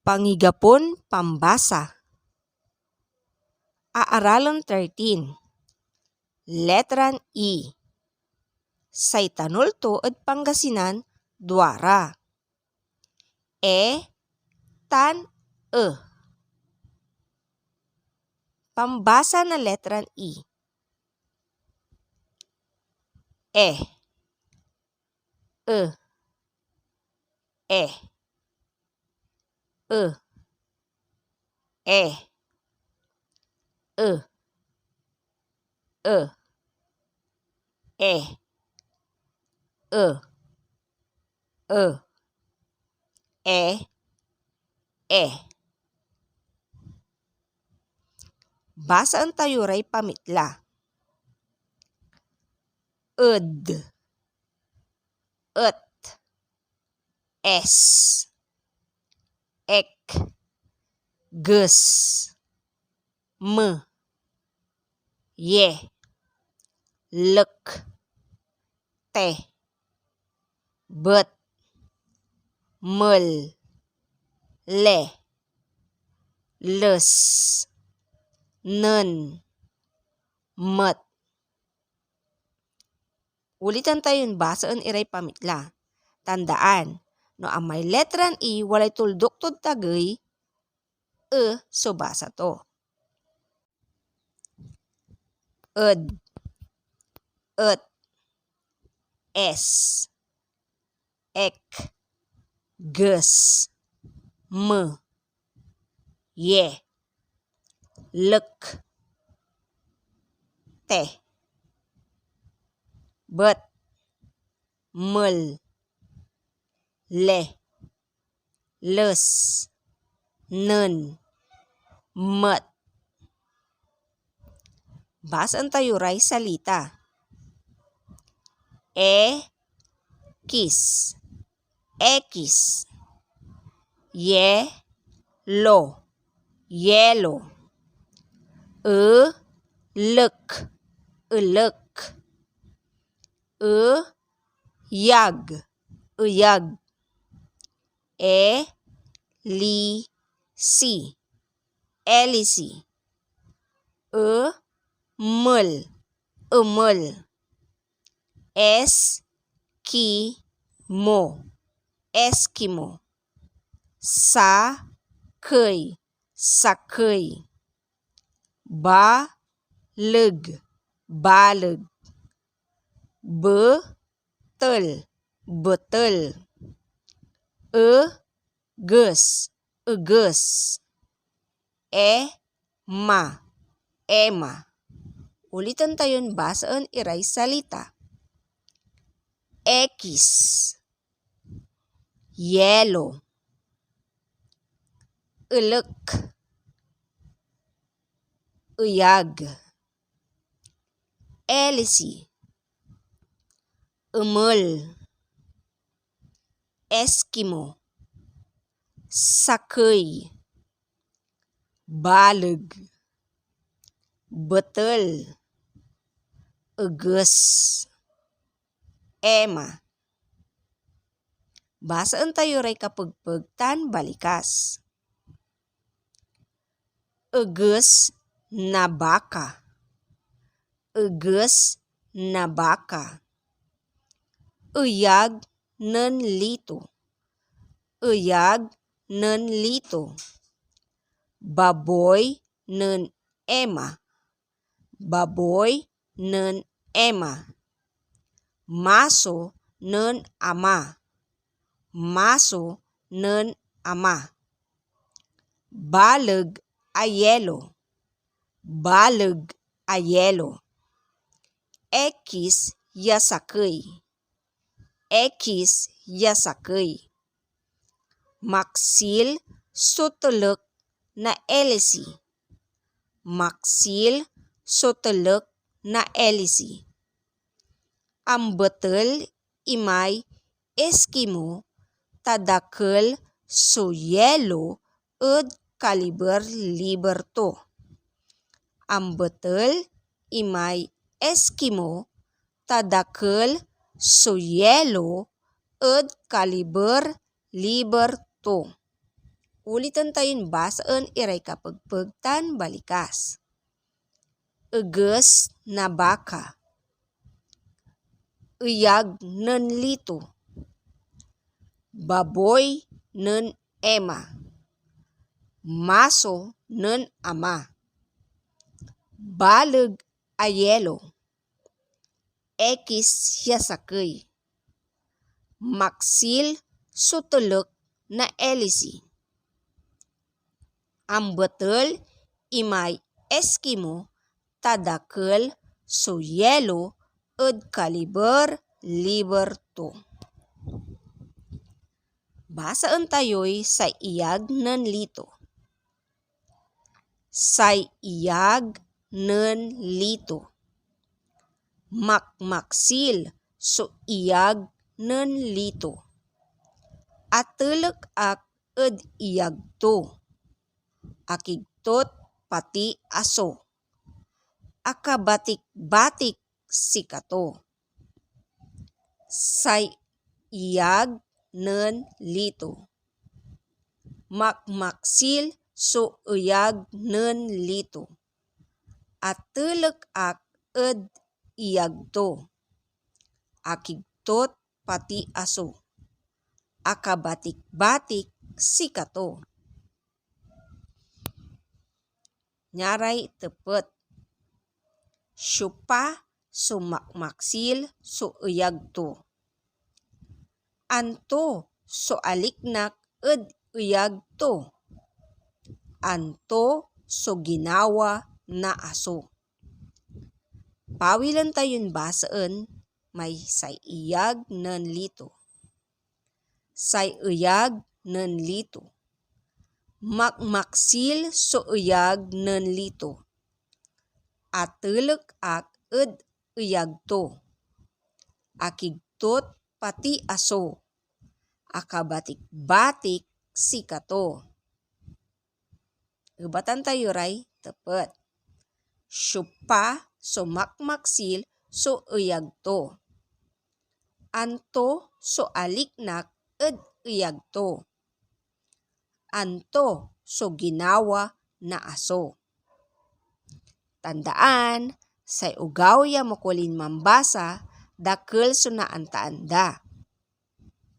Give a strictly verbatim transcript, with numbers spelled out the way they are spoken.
Pangigapon pambasa. Aaralen thirteen. Letran E. Say tanol to ed Pangasinan, duara. E tan E. Pambasa na letran E. E. E. E. E. E. E. E. E. E. E. E. Basaen tayo ray pamitla. Ed. Et. Es. Ek. Ges. Me. Ye. Lek. Te. Bet. Mel. Le. Les. Nen. Met. Ulitan tayon basaen iray pamitla. Tandaan, no amay letran E, walay tuldok tod tagey, E so basa to. Ed, et, es, ek, ges, me, ye, lek, te, bet, mel, le, les, nen, met. Basaen tayo ray salita. E, kis, ekis. Ye, lo, yelo. E, lek, elek. E, yag, eyag. E, li, si, elisi. E, mel, emel. Es, ki, mo, eskimo. Sa, key, sakey. Ba, leg, baleg. Be, tel, betel. E, ges, eges. E, ma, ema. Ulitan tayon basaen iray salita. Ekis, yelo, elek, eyag, elisi, emel, eskimo, sakey, baleg, betel, eges, ema. Basaen tayo ray kapegpeg tan balikas. Eges na baka. Eges na baka. Eyag nen lito. Eyag nen lito. Baboy nen ema. Baboy nen ema. Maso nen ama. Maso nen ama. Baleg a yelo. Baleg a yelo. Ekis ya sakey. Ekis ya sakey. Maksil so telek na elisi. Maksil so telek na elisi. Ambetel imay Eskimo ta dakel so yelo ed kaliber-liber to. Ambetel imay Eskimo ta dakel so yelo ed kaliber-liber to. Uliten tayon basaen iray kapegpeg tan balikas. Eges na baka. Eyag nen Lito. Baboy nen Emma. Maso nen Ama. Baleg a yelo. Ekis ya sakey. Maksil so telek na elisi. Ambetel imay Eskimo ta dakel so yelo ed kaliber-liber to. Basaen tayoy say eyag nen Lito. Say eyag nen Lito. Makmaksil so eyag nen Lito. Atelek ak ed eyag to. Akigtot pati aso. Akabatikbatik sikato. Say eyag nen Lito. Makmaksil so eyag nen Lito. Atelek ak ed eyag to. Akigtot pati aso. Akabatikbatik sikato. Niaray tepet. Siopa so makmaksil so eyag to? Anto so aliknak ed eyag to? Anto so ginawa na aso? Pawilen tayon basaen may say eyag nen Lito. Say eyag nen Lito. Makmaksil so eyag nen Lito. Atelek ak ed eyag to. Akigtot pati aso. Akabatikbatik sikato. Ebatan tayo ray tepet. Siopa so makmaksil so eyag to? Anto so aliknak ed eyag to? Anto so ginawa na aso? Tandaan, say ogaw ya makulin mambasa, dakel so naantaan da.